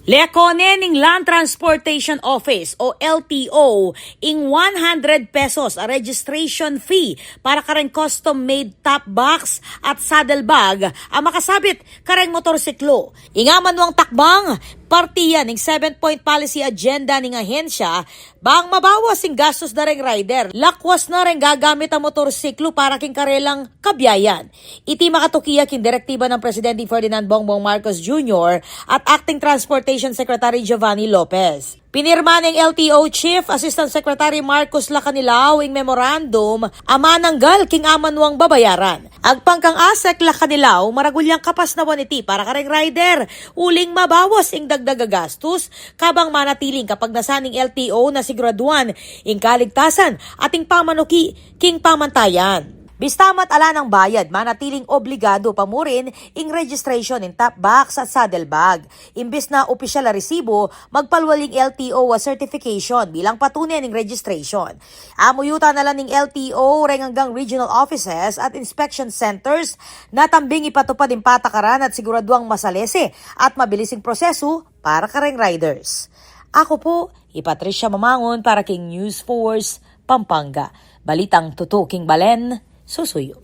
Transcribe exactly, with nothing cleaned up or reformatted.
Lekone ning Land Transportation Office o L T O ing one hundred pesos a registration fee para kareng custom-made top box at saddlebag a makasabit kareng motorsiklo. Ing amanuang takbang, parte ya ning seven-point policy agenda ning ahensya, bang mabawas ing gastus da reng rider, lakwas na reng gagamit a motorsiklo para king karelang kabiayan. Iti makatuki ya king direktiba nang Presidente Ferdinand Bongbong Marcos Junior at Acting Transportation Secretary Giovanni Lopez. Pinirma neng L T O Chief Assistant Secretary Marcos Lacanilao ing memorandum a mananggal king amanuang babayaran. Agpang kang ASEC Lacanilao, maragul yang kapasnawan iti para kareng rider, uling mabawas ing dagdag a gastus, kabang manatili ing kapagnasan ning L T O na siguraduan ing kaligtasan at ing pamanuki king pamantayan. Bista mat ala nang bayad, manatiling obligado pa murin ing registration ning top box at saddlebag. Imbis na opisyal a resibo, magpalwal ing L T O a certification bilang patune ning registration. Amuyutan na la ning L T O reng anggang regional offices at inspection centers na tambing ipatupad ing patakaran at siguraduang masalese at mabilis ing prosesu para kareng riders. Aku pu, i Patricia Mamangun para king News Force Pampanga. Balitang tutuking balen, susuyu.